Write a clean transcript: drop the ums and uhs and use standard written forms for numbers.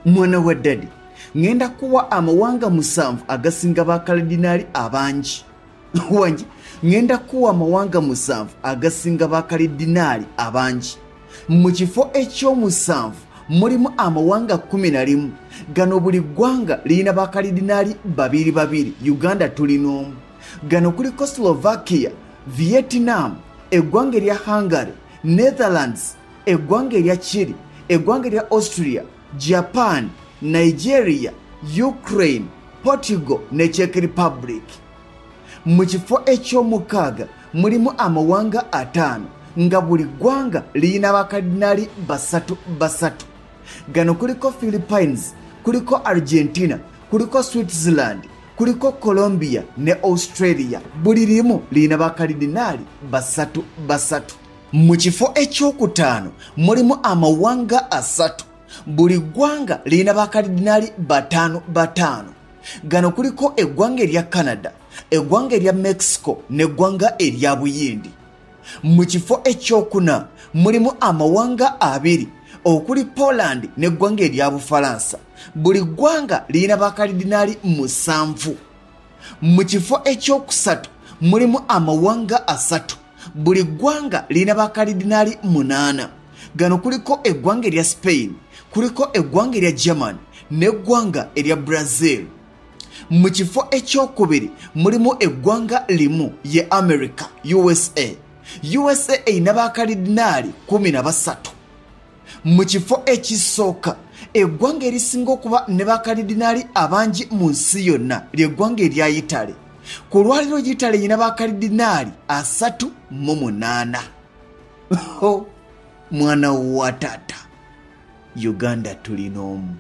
Mwana wa ddadi, ŋŋenda kuwa amawanga 7 agasinga bakalidinaali abangi. Wangi, ŋŋenda kuwa amawanga 7 agasinga bakalidinaali abangi. Mu kifo ekyomusanvu mulimu amawanga 11. Gano buli ggwanga lirina bakalidinaali babiri babiri. Uganda tulina omu. Gano kuliko Slovakia, Vietnam, eggwanga erya Hungary, Netherlands, eggwanga erya Chile, eggwanga erya Austria, Japan, Nigeria, Ukraine, Portugal ne Czech Republic. Mu kifo ekyomukaaga mulimu amawanga 5 nga buli ggwanga lirina bakadinaali basatu basatu. Gano kuliko Philippines, kuliko Argentina, kuliko Switzerland, kuliko Colombia ne Australia. Buli limu lirina bakalidinaali basatu basatu. Mu kifo ekyokutaano mulimu amawanga 3. Buli ggwanga lirina bakalidinaali bataano bataano. Gano kuliko eggwanga erya Canada, eggwanga erya Mexico n'eggwanga erya Buyindi. Mu kifo ekyokuna mulimu amawanga 2 okuli Poland n'eggwanga erya Bufalansa. Buli ggwanga lirina bakalidinaali 7. Mu kifo ekyokusatu mulimu amawanga 3. Buli ggwanga lirina bakalidinaali 8. Gano kuliko eggwanga erya Spain, kuliko eggwanga erya Germany n'eggwanga erya Brazil. Mu kifo ekyokubiri mulimu eggwanga limu ye America, USA. USA erina bakalidinaali 13. Mu kifo ekisooka eggwanga erisinga okuba ne bakalidinaali abangi mu nsi yonna ly'eggwanga erya Italy. Ku lwaliro Italy erina bakalidinaali 38. Mwana wa taata, Uganda tulina omu.